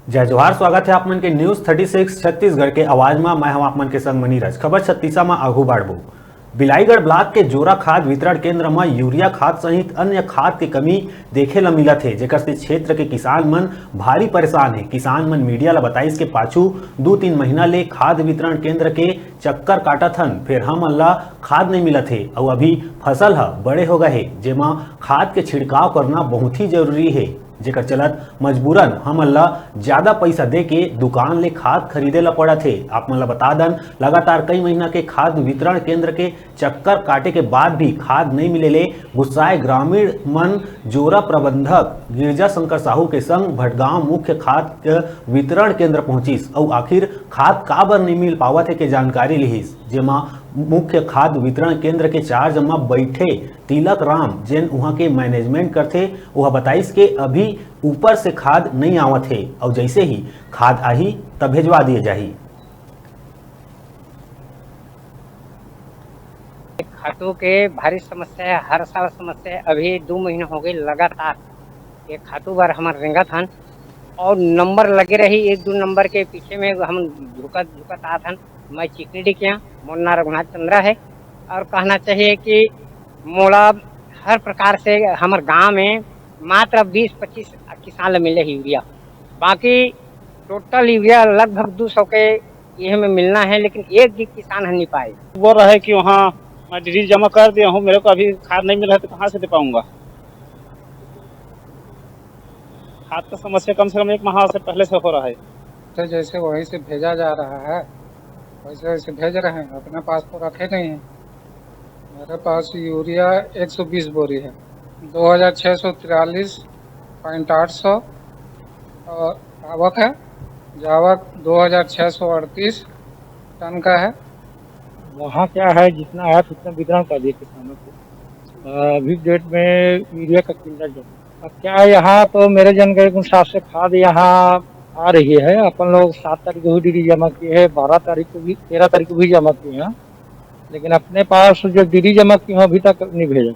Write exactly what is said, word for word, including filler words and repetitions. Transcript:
जय जोहार, स्वागत है आप मन के न्यूज़ थर्टी सिक्स छत्तीसगढ़ के आवाज मा। मैं हूं आप मन के संग मनीरज। खबर छत्तीसा मा आगू बाढ़बो। बिलाईगढ़ ब्लॉक के जोरा खाद वितरण केंद्र म यूरिया खाद सहित अन्य खाद के कमी देखे ल मिलत हे, जेकर से क्षेत्र के किसान मन भारी परेशान हे। किसान मन मीडिया ल बताइस के पाछू दू तीन महीना ले खाद वितरण केंद्र के चक्कर काटत हन, फेर हमन ल खाद नइ मिलत हे अउ अभी फसल ह बड़े हो गए हे, जेमा खाद के छिड़काव करना बहुत ही जरूरी हे, जेकर चलत मजबूरन हमन ल ज्यादा पइसा दे के दुकान ले खाद खरीदे ल पड़त हे। आप मन ल बता दन, लगातार कई महीना के खाद वितरण केंद्र के चक्कर काटे के बाद भी खाद नइ मिले ले गुस्साए ग्रामीण मन जोरा प्रबंधक गिरजा शंकर साहू के संग भटगांव मुख्य खाद के वितरण केंद्र पहुंचिस अउ आखिर खाद काबर नइ मिल पावत हे के जानकारी लिहिस, जेमा मुख्य खाद वितरण केंद्र के चार्ज म बैठे तिलक राम, जेन उहां के मैनेजमेंट करथे, उहा बताइस के अभी ऊपर से खाद नइ आवत हे अउ जैसे ही खाद आही, त भेजवा दिए जाही। खातू के भारी समस्या हे, हर साल समस्या हे। अभी दू महीना हो गए लगातार ये खातू बर हमन रेंगत हन अउ नंबर लगे रही, एक दू नंबर के पीछे में हम झुकत झुकत आत हन। मैं चिकनी डिकिया, मोर नाम रघुनाथ चंद्रा हे। अउ कहना चाहिए कि मोला हर प्रकार से हमर गांव में मात्र बीस पच्चीस किसान ल मिले हे यूरिया, बाकी टोटल यूरिया लगभग दू सौ के इहे में मिलना हे, लेकिन एक भी किसान ह नइ पाए। वो रहे कि वहाँ मैं डीडी जमा कर दिया हूँ, मेरे को अभी खाद नहीं मिला है तो कहाँ से दे पाऊंगा? खाद का समस्या कम से कम एक माह से पहले से हो रहा है। तो जैसे वहीं से भेजा जा रहा है, वैसे वैसे भेज रहे हैं, अपने पास तो रखे नहीं हैं। मेरे पास यूरिया एक सौ बीस बोरी है, दो हज़ार छः सौ तिरालीस पॉइंट आठ सौ और आवक है, जावक दो हज़ार छः सौ अड़तीस टन का है। वहाँ क्या है, जितना है उतना वितरण कर दिए किसानों को। अ, अभी डेट में यूरिया का किल्लत जो है। अब क्या है, यहाँ तो मेरे जानकारी के अनुसार से खाद यहाँ आ रही है। अपन लोग सात तारीख को भी डीडी जमा किए हैं, बारह तारीख को भी, तेरह तारीख को भी जमा किए हैं, लेकिन अपने पास जो डीडी जमा किए हैं अभी तक नहीं भेजा।